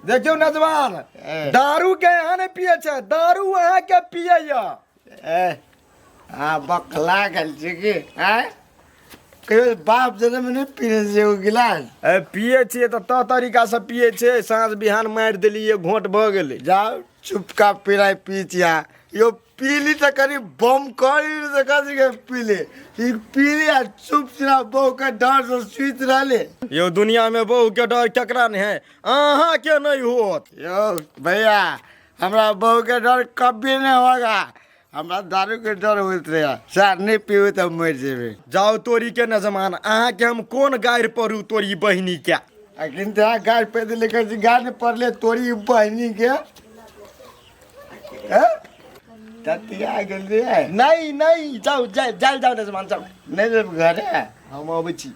देखियौ नजवान, दारू के अहाँ नहि पियै छै, दारू अहाँ के पियैया। ए आ बकला गेल छी की? आँय, कहियो बाप जनम नहि पीने छै एगो गिलास। ए, पियै छियै तऽ तह तरीकासँ पियै छै, साँझ बिहान मारि देलियै, घोंट भऽ गेलै। जाउ चुपका पिराइ पी छिया यो। पीली तऽ कनि बम करी तऽ कथी के पीले? ई पीली आ चुप सिना बहू के डर से सुति रहले। यौ, दुनिया में बहू के डर केकरा नहीं है, अहाँ के नहीं होत। यौ भैया, हमरा बहू के डर कभी नहीं होगा, हमरा दारू के डर होइत रहे। सर नहीं पीबे तऽ मरि जेबै। जाओ तोरी के नजमान, अहाँ के हम कोन गारि पढ़ू तोरी बहिनी के? अखन तऽ गारि पढ़ि देले, कहै छी गारि पढ़ले तोरी बहिनी के। ततिया गेल रे। नहीं नहीं, जाओ जाओ जाओ जाओ नजमान, जाओ। नहीं जेब घरे। हम अबै छी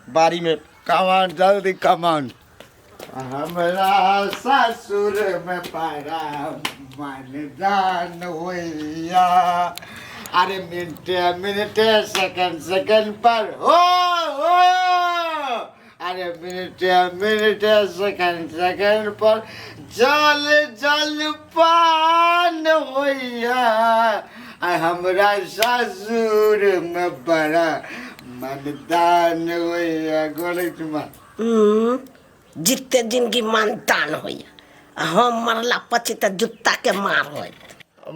बाड़ी में। कमान जल्दी कमान। हमरा ससुर में पारा मनदान होइया। अरे मिनटे मिनटे सेकंड सेकंड पर हो हो। अरे मिनटे मिनटे सेकंड सेकंड पर जल जल पान होइया। आ हमरा ससुर में बड़ा मनदान होइया। गोलै चुमा। जिते जिंदगी मानतान होइया, आ हम मरला પછી तऽ जुत्ता के मार होइत।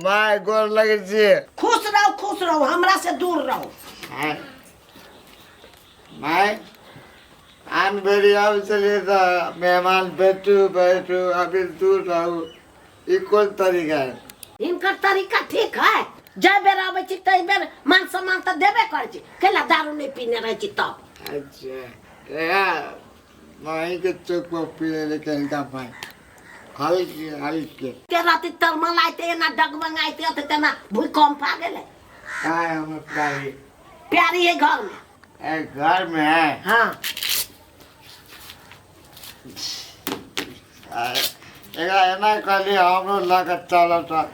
माय, गोर लगै छियै। खुश रहू, खुश रहू, हमरा से दूर रहू। आय माय, आन बेरी आबै छलियै तऽ मेहमान बैठू बैठू, अभी दूर रहू, ई कोन तरीका है? हिनकर तरीका ठीक है। जै बेर अबै छी तै बेर मान सम्मान तऽ देबे करै छी, कैला दारू नहि पीने रहै छी तब? अच्छा, या माई के चौक पर पीने लेके इनका माई हल्के हल्के के राति तरमलाइते एना डगमगाइते अथे तेना भूकंप आ गेलै। कहाँ है हमर प्यारी? प्यारी है घर में। ए, घर में है? हाँ। एकरा एना कहली हमरो लऽ कऽ चलत तऽ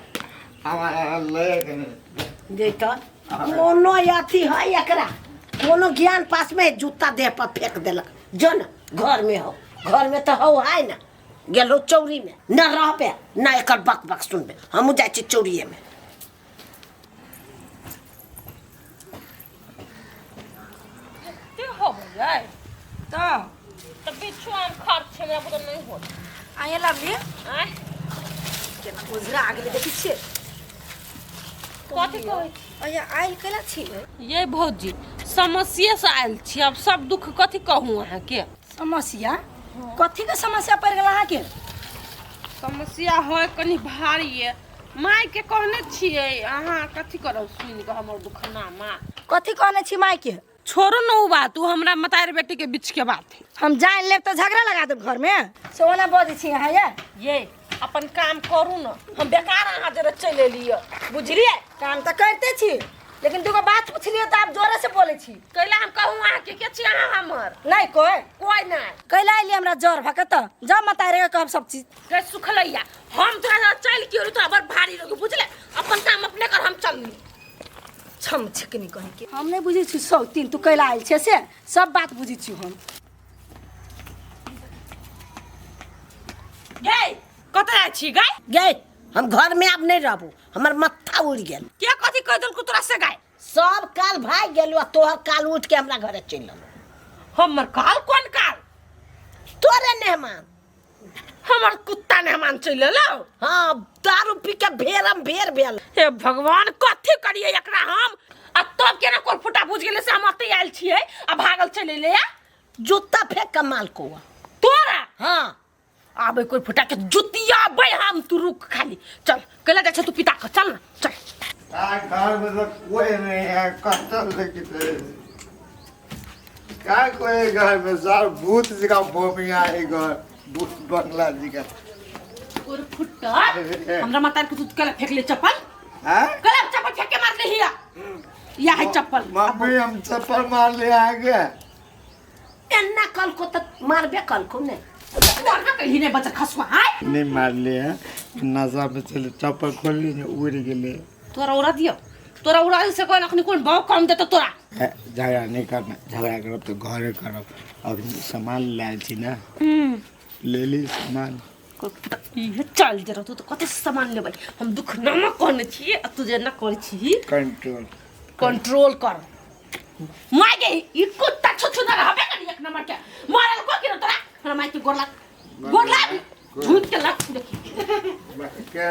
हमरा लए के नहि। जे तऽ कोनो अथी है, एकरा कोनो ज्ञान पास में जूता देह पर फेंक देलक। जो न घर में हो, घर में तो हो है ना। गेलो चौरी में न रहबे न एकर बक बक सुनबे, हमहूँ जाइ छी चौरिये में। कते हो गई? तऽ तऽ बिच्छू आम खर्च छै, हमरा बुते नहि होत। आये लवली। आँय? केना उजरा आ गेलै, देखै छियै? कथी कहै छी? अया आयल केना छियै? ये भौजी, समस्ये से आयल छी, आब सब दुख कथी कहूँ अहाँके। समस्या? कथी के समस्या पड़ि गेल अहाँके? समस्या है कनि भारी ये। माय के कहने छियै, अहाँ कथी करब सुनि कऽ हमर दुखनामा? कथी कहने छी माय के? छोड़ू ने ओ बात, ओ हमरा मतार बेटी के बीच के बात है। हम जान लेब तऽ झगड़ा लगा देब घर में, से ओना बजै छी अहाँ ये। ये अपन काम करू ने, हम बेकार अहाँ जरे चलि एलियै, बुझलियै? काम तऽ करिते छी, लेकिन दूगो बात पुछलियै तऽ आब जोरे से बोलै छी। कैला हम कहूँ अहाँके? के छी अहाँ हमर? नहि कोइ। कोइ नहि। कैला एलियै हमरा जर भऽ के? तऽ जब मतारे के कहब सब चीज। के सुखलैया, हम तोरा चलि के तोरा बड़ भारी रोगी, बुझले? अपन काम अपने कर, हम चलली। छम छिकनी कहीं के हम नहि बुझै छी सौ तीन, तू कैला आयल छै से सब बात बुझै छी हम। गे, कतऽ जाइ छी गाय? गे, हम घर में आब नहीं रहबो, हमर मत्था उड़ गेल। के कथी कह देलकौ तोरा से गाय? सब काल भाग गेलो आ तोहर काल उठ के हमरा घरे चलि एलो। हमर काल? कोन काल? तोरे मेहमान। हमर कुत्ता मेहमान चलि एलो? हाँ, दारू पी के भेरम भेर भेल। हे भगवान, कथी करिए एकरा हम? आ तब केना कोन फुटा बुझ गेलै से हम अतै आयल छियै आ भागल चलि एलै? आ जूता फेंक के मालको तोरा। हाँ। आबै कोई फुटा के जुतिया बै हम, तू रुक खाली। चल, कैला जाइ छै तू पिता के? चल ना, चल। आ घर में तो कोई नहीं है, कतल लेके का कोई घर में सर भूत जी का भूमिया है, घर भूत बंगला जी का। और फुट्टा, हमरा माता के तू कैला फेंकले चप्पल? हैं? कैला चप्पल फेंक के मारले हिया? या है चप्पल। मम्मी, हम चप्पल मार ले आ गया। एन्ना कल को तऽ मारबे कल को ने। मारबे कहीं नहीं बचल खसुआ आय। नहीं मार लिए है, नशा में चले चप्पल खोल ली, उड़ गेले। तोरा उड़ा दियो, तोरा उड़ा से कोन अखनी कोन भाव कम देतो तोरा? ए, झगड़ा नहीं करना, झगड़ा करब तो घरे करब। अभी सामान लायल छी ना, ले ली सामान। इहे चल जे रहतौ तऽ कते सामान लेबै हम दुख नामा कहने छियै आ तू जे ना करै छी कंट्रोल कंट्रोल कर माय गे ई कुत्ता छुछु ना रहबे करी एक नंबर के मारल को के तोरा हमरा माय के गोर लाग गोर लाग झूठ के लाग देखी के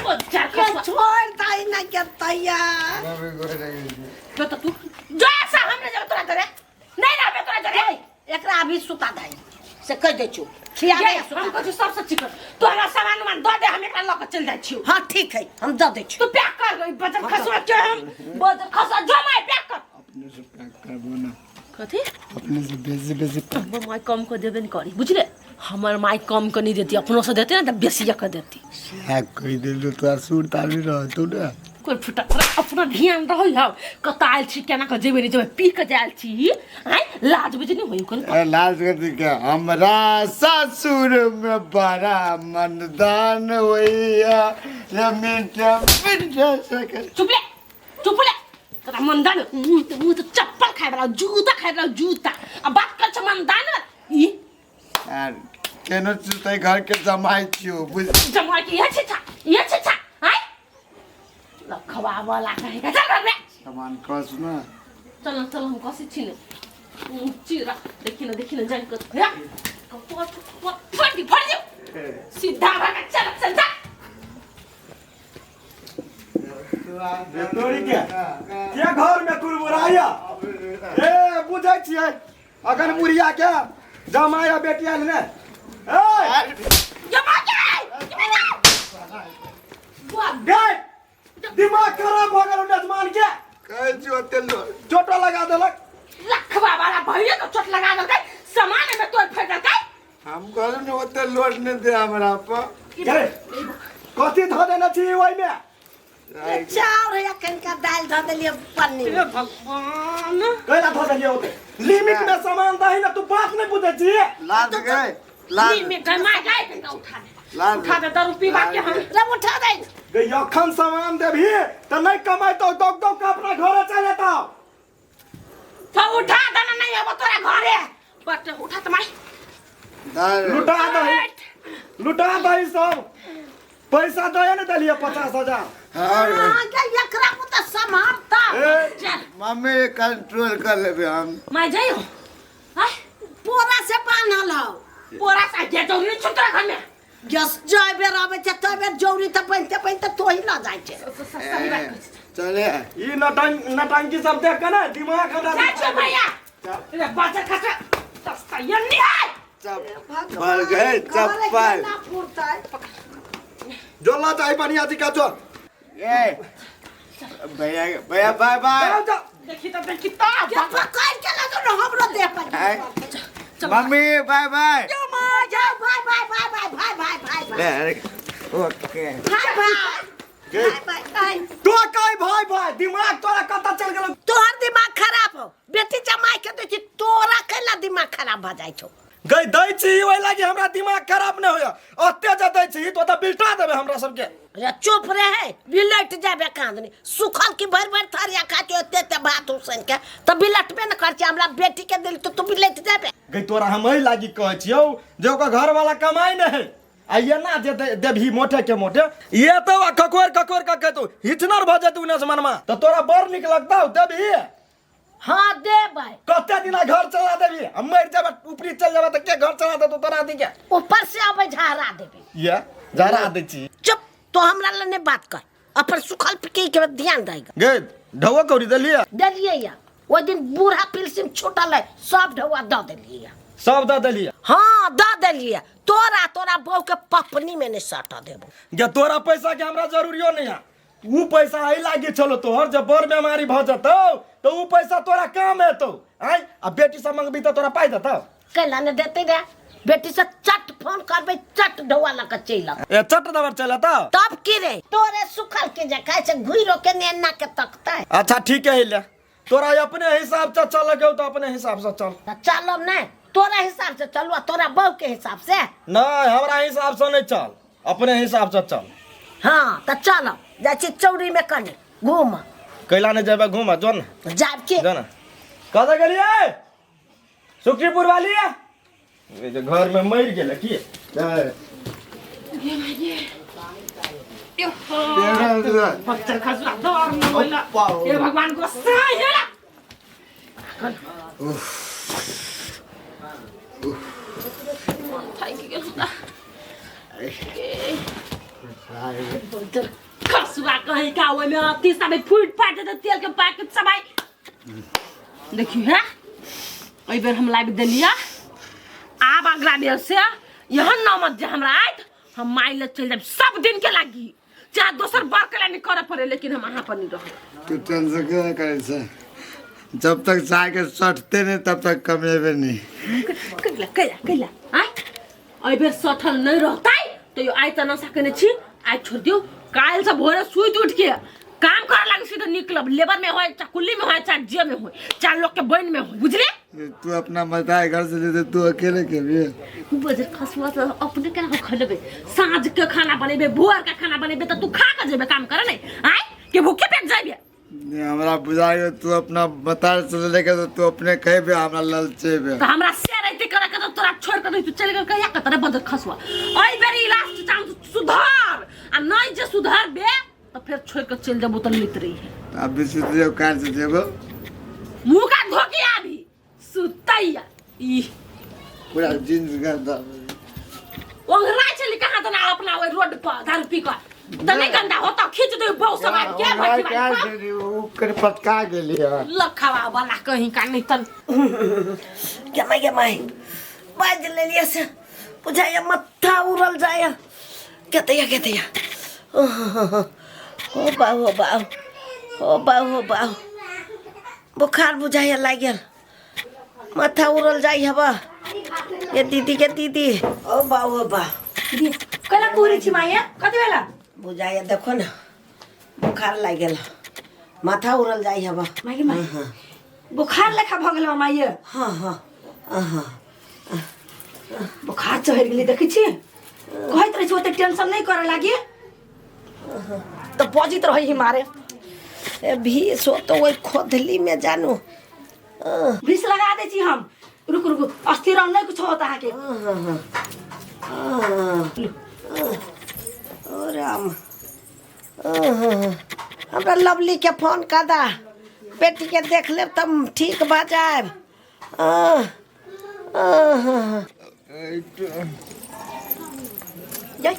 ओ जा के छोड़ दही ना के तैया मम्मी गोर लगे छी। जो तो तू जो ऐसा हमरे जब तोरा जरे नहीं रहबे तोरा जरे एकरा अभी सुता दही से कह दै छु खिया ये दे सुता हम दही। कहै सबसे चिकन तू हमरा सामान उमान दऽ दे हम एकरा लऽ के चलि जाइ छियौ हाँ ठीक है हम दऽ दै छी तू पैक कर गई बजर खसुआ के हम बजर खसुआ जो my pack कर अपने से पैक करबो ना कथी अपने से बेसी बेसी हमर माय कम कऽ देबे नहि करी बुझले हमर माय कम कऽ नहि देती अपनो से देती ने तऽ बेसी कऽ देती पैक कर देलू तोरा सुर तारी रहतौ ना कोई फुटा तोरा अपना ध्यान रहै हौ कतऽ आयल छी केना कऽ जेबै नहि जेबै पी कऽ जायल छी आँय लाज बुझ नहि होइ कोन अरे लाज कथी के हमरा ससुर में बड़ा मनदान होइया रे मीठा मीठा सके चुप ले चुप ले तोरा मनदान मुँह तऽ मुँह तऽ चप्पल खाय वाला जूता खाय वाला जूता आ बात कर छ मनदान ई यार केनो सुतै घर के जमाइ छियो बुझ जमाइ के इहे छिछा इहे छिछा आँय लखवा वाला कहेगा चल घर में सामान कस ना चल न चल हम कसी छी ने चिरा देखी न देखी न जान कर या फट फट जाओ सीधा भागा चल चल जा तोरी के के घर में कुरबुराया ए बुझै छियै अखन बुढ़िया के जमाया बेटी आयल ने ए जमा के बुआ गए दिमाग खराब भऽ गेल नजमान के कहै छी ओते लो चोटो लगा देलक लखवा वाला भैया तो चोट लगा देलकै सामान में तोड़ फेंक देलकै हम कहलु ने ओते लोड नहि दे हमरा पर गए कथी धऽ देने छी ओहिमे चाउर है कनिका दालि धऽ देलियै पन्नी हे भगवान कैला धऽ देलियै ओते लिमिट में सामान दही ने तू बात नहि बुझै छी लाद गए लाद में गमा गए कनिका उठा दे लाद उठा दे दारू पीबा के हम रे उठा दे गे अखन सामान देबही तऽ नहि कमेतौ दौग दौग के अपना घरे चलि जेतौ तो उठा दे ना नहीं अब तोरा घरे बट उठा त माई लुटा दही लुटा दही सब पैसा दे ने देलियै 50,000 हाँ, गे एकरा को तऽ सम्हारता ए चल मम्मी कंट्रोल कर लेबे हम माई जाइयो हाय पोरा से बान्हल हौ पोरा सा के जरूरी छौ तोरा घर में जस जाय बेर आबै छै तय बेर जौरी तऽ बनिते बनिते तोही लऽ जाइ छै सही बात कहै छी चले ई नटंकी सब देख के ने दिमाग हमरा जाइ छियौ भैया रे बाजर खसा सस्ता ये नहीं है चप्पल गए चप्पल ना फुरतै जो ला चाहे बढ़िया जी का जो ए भैया भैया बाय बाय जाओ जाओ देखी तो देखी तो के पकड़ के लगे न हमरो देह पर आय। मम्मी बाय बाय जाओ माँ जाओ bye bye bye bye bye bye bye bye okay bye bye bye bye bye तो कई भाई भाई दिमाग तोरा कतऽ चल गेलो तोहर दिमाग खराब हो बेटी जमाई के दै छी तोरा कैला दिमाग खराब भऽ जाइ छौ गई दै छी ओहि लागी हमरा दिमाग खराब नहि होइए ओते जे दै छी तो तऽ बिलटा देबै हमरा सबके रे चुप रहे बिलट जाबे कांदनी सुखल की भरि भरि थरिया खा के एते एते भात उसैन के तऽ बिलटबे ने कर छै हमरा बेटी के दिल तो तू बिलट जाबे गई तोरा हम एहि लागी कहै छियौ जे ओकर घरवाला कमाइ नहि है आ एना जे देबही मोटे के मोटे ये तो आ ककोर ककोर के कहतौ हिचनर भऽ जेतौ उन्नैस मनमा तऽ तोरा बड़ नीक लगतौ देबही हाँ देबै कते दिना घर चला देबही हम मरि जेबै ऊपरी चलि जेबै तऽ के घर चला देतौ तोरा अथी के ऊपर से अबै झहरा देबै ये जरा दै छी चुप तो हमरा लग नहीं बात कर अपन सुखल पीके के ध्यान देगा गे ढौआ कौड़ी देलियै देलियै या ओहि दिन बूढ़ा पिलसिम छूटल है सब ढौआ दऽ देलियै या सब दऽ देलियै हाँ दऽ देलियै तोरा तोरा बहू के पपनी में नहीं सटऽ देबो गे तोरा पैसा के हमरा जरूरियो नहीं है ऊ पैसा एहि लागी छलो तोहर जब बड़ बीमारी भऽ जेतौ तऽ ऊ पैसा तोरा काम एतौ आँय आ बेटी सब मंगबी तऽ तोरा पाइ देतौ कैला ने देते रे बेटी से चट फोन करबै चट ढौआ लऽ कऽ चलि आउ ए चट दबर चल एतौ तब की रे तोरे सुखल के जे खाइ छै घुइरो के नेना के तकतै अच्छा ठीक है ले तोरा अपने हिसाब से चल के तो अपने हिसाब से चल तऽ चलब नहि तोरा हिसाब से चलू आ तोरा बहू के हिसाब से नहीं हमरा हिसाब से नहीं चल अपने हिसाब से चल हाँ तऽ चलब जाइ छी चौरी में कनि घूम कैला नहीं जेबे घूम जो ने जाब के जो ने कतऽ गेलियै सुखीपुर वाली ये जे घर में मरि गेलै की बच्चा खसला डर न होला हे भगवान गुस्सा आइला मन थाकि गेल हमरा। खसुआ कहीं का ओहिमे अथी सब फूट फाट जेतै तेल के पैकेट सब आइ देखियौ हे एहि बेर हम लाबि देलियै आब अगला बेर से एहन नौबत जे हमरा आयत हम माय लग चलि जायब सब दिन के लागी चाहे दोसर बर के नहीं करे पड़े लेकिन हम अहाँ पर नहीं रहब तू टेंशन क्यों करे छे जब तक चाय के सटते नहीं तब तक कमेबे नहीं कैला कैला कैला आय एहि बेर सठल नहीं रहतै तो आइ तऽ नशा केने छी आइ छोड़ दियौ काल्हि से भोरे सुति उठ के काम करे लागे छी तऽ निकलब लेबर में होय चाहे कुल्ली में होय चाहे जे में होय चाहे लोग के बन में होय बुझले तू अपना मताए घर से लेते तू अकेले के भी बजर खसुआ तऽ अपने केना खेलेबै साँझ के खाना बनेबै भोर के खाना बनेबै तऽ तू खा के जेबै काम करे नहीं आय के भूखे पेट जेबै नहीं, हमरा बुझाइयो तू अपना मताए से लेके तो तू अपने खेबे हमरा ललचेबे तऽ हमरा से रहते करे के तऽ तोरा छोड़ के नहीं तू चलि गेल कहिया के तोरे बजर खसुआ एहि बेर ई लास्ट चांस सुधर आ नहीं जे सुधरबे तऽ फेर छोड़ के चलि जेबो तऽ लैत रही अब भी सुत जाओ कार से जेबो मुंह का धोके आबी सुतैया ई पूरा जींस गंदा ओंघरा चली कहाँ तना अपना ओहि रोड पर दारू पी कऽ तऽ नहि गंदा होता खींच दे बहु सब आबि के हमरा भट्टी क्या वाली दे उ कर पटका गेली है लखवा वाला कहीं का नहीं तन गे माय गे माय बाजि लेलियै से बुझाइए मत्था उड़ल जाइए केतैया केतैया हो बाबू हो बाबू हो बाबू हो बाबू बुखार बुझाइए लागि गेल माथा उड़ल जाइ हबा ये दीदी के दीदी ओ बाबू हो बा दीदी कैला कुहरै छी माया कति बेला बुझाइए देखो ने बुखार लागि गेल माथा उड़ल जाइ हबा माय गे माय बुखार लेखा भऽ गेल माय हाँ हाँ हाँ बुखार चढ़ि गेलै देखै छी कहैत रहै छी ओते टेंशन नहि करऽ लागी तऽ बजैत रहै ही मारे ए भीस हो तो वही खोदली में जानू विष लगा दै छी हम रुकु रुकु अस्थिर रहू नहि कुछो होत अहाँके ओ राम हमरा लवली के फोन कर दा बेटी के देख लेब तब ठीक भऽ जायब ये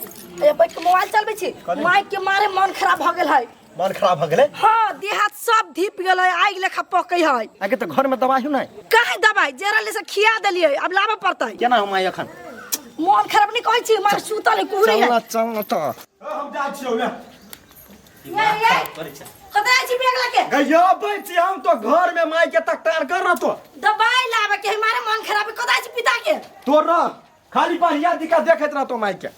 ये बैठ के मोबाइल चलबै छी माइक के मारे मन खराब भऽ गेल है मन खराब भऽ गेलै हाँ देह हाथ सब धीप गेल है आगि लेखा पकै है आगे तऽ घर में दवाई हु नहि काहे दवाई जेरा से खिया देलियै अब लाबऽ पड़तै केना हम आइ एखन मन खराब नहीं कहै छी मार सुतल है कुहरै है चल चल न तऽ हम जाइ छियौ ले ये ये कतऽ जाइ छी बैग लके गैया बैठ छी हम तो घर में माई के तकतार कर रह तो दवाई लाबे के है मारे मन खराब है कतऽ जाइ छी पिता के तोर रह खाली बढ़िया दिक्कत देखैत रह तो माई के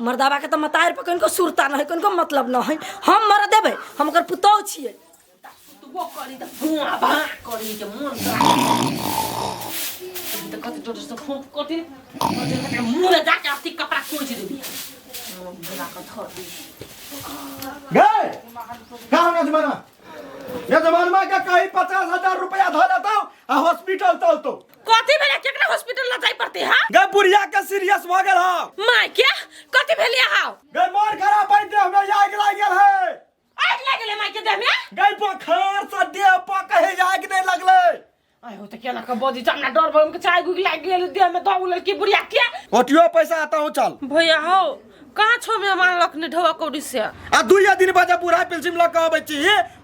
मर्दाबा के तऽ मतार पर कनिको सुरता न है कनिको मतलब न है हम मर देबै हम ओकर पुतोह छियै वो करी त भुआ भा करी के मन त कति जोर से फोंक कति मुंह में जाके अथी कपड़ा कोच दे दिया मन भरा के धर दी गए कहाँ यजमाना यजमानमा के कहीं 50,000 रुपया धऽ देतौ आ हॉस्पिटल चलतौ कथी भेलै केकरा हॉस्पिटल ल जाय पड़तै हां गए बुढ़िया के सीरियस भऽ गेल हौ माय के कथी भेलै हां गए मन खराब भऽ देह में आगि लागि गेल है आगि लागि गेलै माय के देह में गई बोखार से देह पके है आगि नहीं लगले आय हो त केना के बजी छ हमरा डर भऽ के आगि उगि लागि गेल देह में दऽ उलल की बुढ़िया के ओटियो पैसा आता हूँ चल भैया हो कहाँ छो मेहमान लखने ढोआ कौड़ी से आ दुइये दिन बजे बूढ़ा पिलसिम लऽ कऽ अबै छी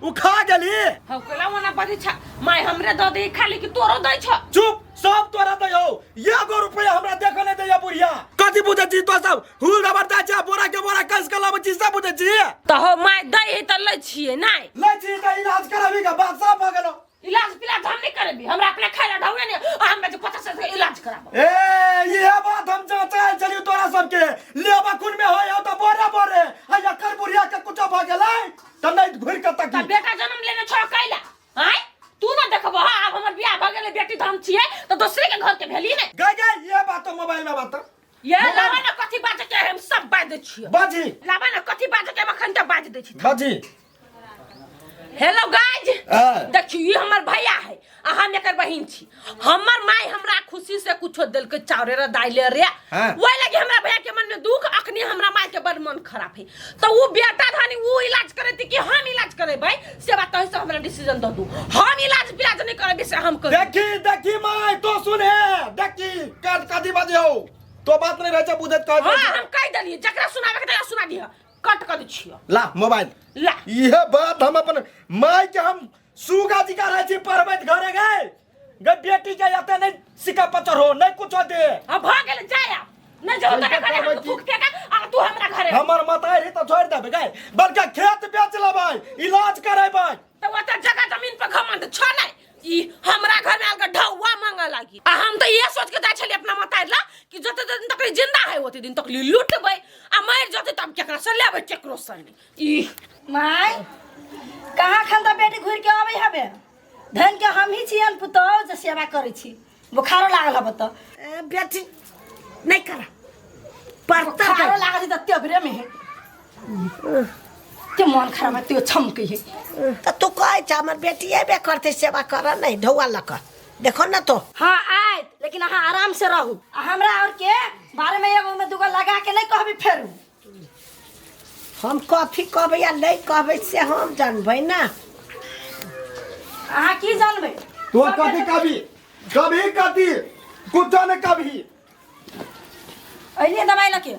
उ खा गेली हौ केला ओना बजी छ माय हमरे दऽ दे खाली कि तोरो दै छ चुप सब तोरा दै हौ एगो रुपया हमरा देखऽ नहि दैया बुढ़िया कथी बुझै छी तो सब हुल रबर दै छै बोरा के बोरा कस के लबै छी सब बुझै छी तऽ हौ माय दै है तऽ लै छियै नहि लै छी तऽ इलाज कराबी के बात साफ भऽ गेलौ इलाज पिलाज हम नहीं करेबी हमरा अपना खाय ला ढौए ने आ हमरा जे 50 के इलाज कराबो ए इहे बात हम जांचे आयल छलियौ तोरा सबके लेबा खुन में होय हौ तऽ बोरे बोरे आ एकर बुढ़िया के कुछो भऽ गेलै तऽ नहि घुरि कऽ तऽ तकी बेटा जन्म लेने छौ कैला आय तू ना देखबो हां आब हमर बियाह भ गेलै बेटी तऽ हम छियै तऽ दोसरे के घर के भेली ने गए गए ये बात तो मोबाइल में बात ये लावा ना कथी बाजे के हम सब बाज दै छियै बाजी लावा ना कथी बाजे के हम अखन तक बाज दै छी बाजी हेलो गाइज हाँ। देखियो ई हमर भैया है आ हम एकर बहिन छी हमर माय हमरा खुशी से कुछो देलकै चाउरे रे दाइले रे हाँ। ओहि लगी हमरा भैया के मन में दुख अखनी हमरा मन खराब है तो वो बेटा धानी वो इलाज करेती कि हम इलाज करेबै से बात तही से हमरा डिसीजन दऽ दू हम इलाज पिलाज नहीं करेबै से हम कह देखी देखी माय तो सुने देखी कद कदी बाजे हो तो बात नहीं रहे छै बुझैत कहैत हाँ रहै छै। हम कह देलियै जकरा सुनाबे के तकरा सुना दिह कट कर दै छियै ला मोबाइल ला इहे बात हम अपन माय के हम सुगा जी का रहै छी पढ़बैत घरे गए गए बेटी के एते नहीं सिक्का पचर हो नहीं कुछो दे अब भऽ गेल जाय आब नहीं जो तोरा घरे हम फूक फेंका आ तू हमरा घरे हमर मताई रही तऽ छोड़ि देबै गए बड़का खेत बेच लेबै इलाज करेबै तो ओतऽ जगह जमीन पर घमंड छ नहीं ई हमरा घर में आके ढौआ मांगे लागी आ हम तो ये सोच के जाय छलियै अपना मताई ला कि जते दिन तक ई जिंदा है ओते दिन तक ली लुटबै आ मर जते तब केकरा से लेबै केकरो से नहीं ई माय कहाँ खन तऽ बेटी घुरि के अबै हबे धन के हम ही छियन पुतोह जे सेवा करै छी बोखारो लागल हबे तऽ ए, बेटी नहीं करा पड़ता बोखारो लागल है तऽ तेबरे में है ते मन खराब है त्यो छमकै है तो तू कहै छ हमर बेटी अयबे करतै सेवा कर नहीं ढौआ लऽ कऽ देखो न तो हाँ आयत लेकिन अहाँ आराम से रहू आ हमरा और के बारे में एगो में दूगो लगा के नहीं कहबी फेरू हम कथी कहबै आ नहीं कहबै से हम जानबै ना अहाँ की जानबै तो कथी कभी कभी कथी कुछो नहीं कभी अइलिए दवाई लके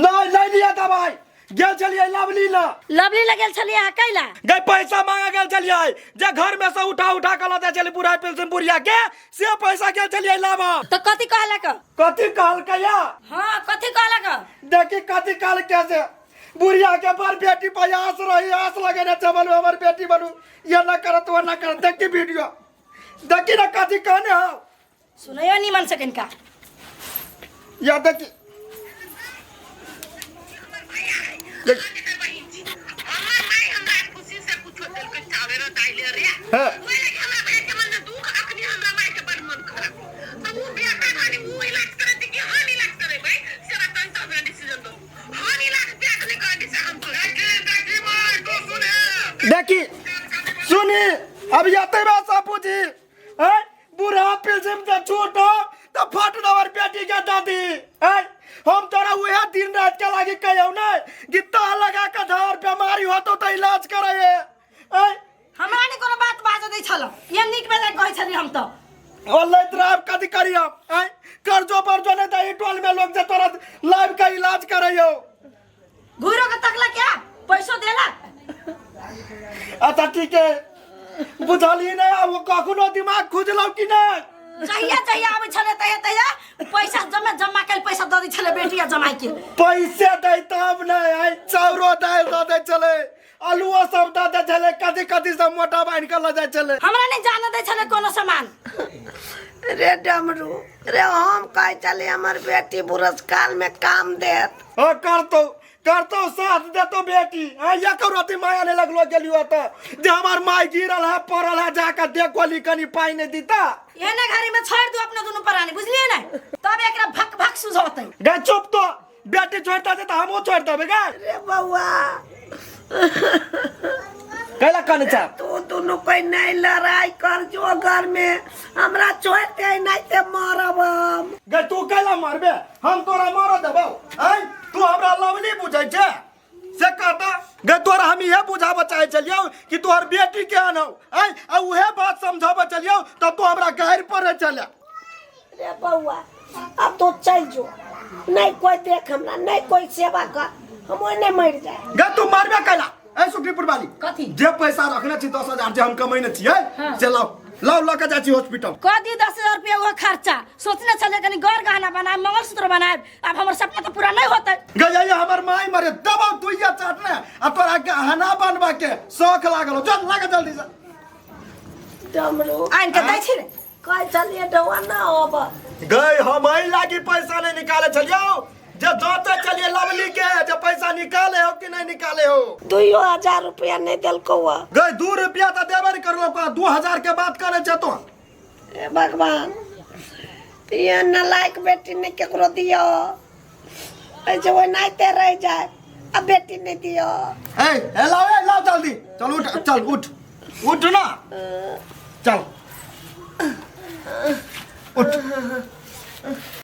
नहीं नहीं लिया दवाई गेल छलियै लवली ला लवली लगेल छलिए अहाँ कैला गए पैसा मांगा गेल छलियै जे घर में से उठा उठा के लऽ जाइ छलियै बुढ़ा पेंशन बुढ़िया के से पैसा गेल छलियै लाबऽ तऽ कथी कहलक कथी कहलकै या हाँ कथी कहलक देखी कथी कहलकै से बुढ़िया के बड़ बेटी पर आस रही आस लगेने छै बनू हमर बेटी बनू ये न करत वो न करत देखी वीडियो देखी ना कथी कहने हौ सुनैयो निमन से कनिका या देखी देख- हाँ। देखी सुनी अब यते बात सब पूछी हैं बूढ़ा पेंशन से छूट हो तो फट दवर बेटी के दादी हैं हम तोरा उहे दिन रात के लागी कहियो ना कि तह लगा के धर बीमारी होतो तो इलाज करे हैं हमरा नहि कोनो बात बाजऽ दै छल ये नीक बेजाय कहै छली हम तऽ और लैत रहब कथी करी हम हैं कर्जो बर्जो नहीं दही टोल में लोग जे तोरा लाइव के इलाज करे हो घुरो के तकला क्या पैसो देला अच्छा ठीक है बुझलियै नहि आब कखनो दिमाग खुजलौ कि नहि जहिया जहिया आबै छलै तहिया तहिया पैसा जमे जमा कैल पैसा दऽ दै छलै बेटी आ जमाई के पैसे दै तब नहि आइ चाउरो दालि दऽ दै छलै आलुओ सब दऽ दै छलै कथी कथी सब मोटा बान्हि कऽ लऽ जाइ छलै हमरा नहि जाने दै छलै कोनो सामान रे डमरू रे हम कहै छली हमर बेटी बुरस काल में काम देत हाँ करतौ करतौ साथ देतौ बेटी हाँ एको रति माया नहीं लगलो गेलियो तऽ जे हमार माय गिरल है पड़ल है जाके देखो ली कनी पाई नहीं दीता एने घड़ी में छोड़ दू अपना दुनू प्राणी बुझलिए ने तब एकरा भक भक सुझौतै गे चुप तो बेटी छोड़ता छै तऽ हमहूँ छोड़ि देबै गे रे बौआ कैला कने छै तू दुनू कोई नहीं लड़ाई कर जो घर में हमरा छोड़ दे नहीं ते मरब हम गे तू कैला मारबे हम तोरा मार देबौ आय तू हमरा लवली बुझै छै से कहता गे तोरा हम इहे बुझाबऽ चाहै छलियौ कि तोहर बेटी केहन हौ आय आ उहे बात समझाबऽ छलियौ तब तू हमरा गारि पड़ै छले रे बौआ अब तो चल जो नहीं कोई देख हमरा नहीं कोई सेवा कर हम ओने मर जाए गे तू मारबे कैला ए सुखरीपुर वाली कथी? जे पैसा रखने छी 10,000 जे हम कमैने छियै से लाओ लाओ लऽ के जाइ छी हॉस्पिटल कह दी 10,000 रुपया वो खर्चा सोचने छलियै कनी गौर गहना बनायब मंगलसूत्र बनायब आब हमर सपना तऽ पूरा नहि होतै गे ये हमर माय मरे दबाव दुइया चाटने आ तोरा गहना बनबा के शौक लागल हौ। चल लागे जल्दी से डमरू आनि के दै छी ने कहै छलियै डौआ ना होब गई हम एहि लागी पैसा नहीं निकाले छलियौ जे जांचे छलियै लवली के जे पैसा निकाले हो कि नहीं निकाले हो 2,000 रुपया नहीं देलकौ हँ। गई 2 रुपया तऽ देबे नहीं करलो 2,000 के बात करे छै तो हे भगवान ये नालायक बेटी नहीं केकरो दियो ऐसे ओनाहिते रह जाए अब बेटी नहीं दियो ए ए लाओ ए लाओ जल्दी चल उठ चल उठ उठ ना चल उठ।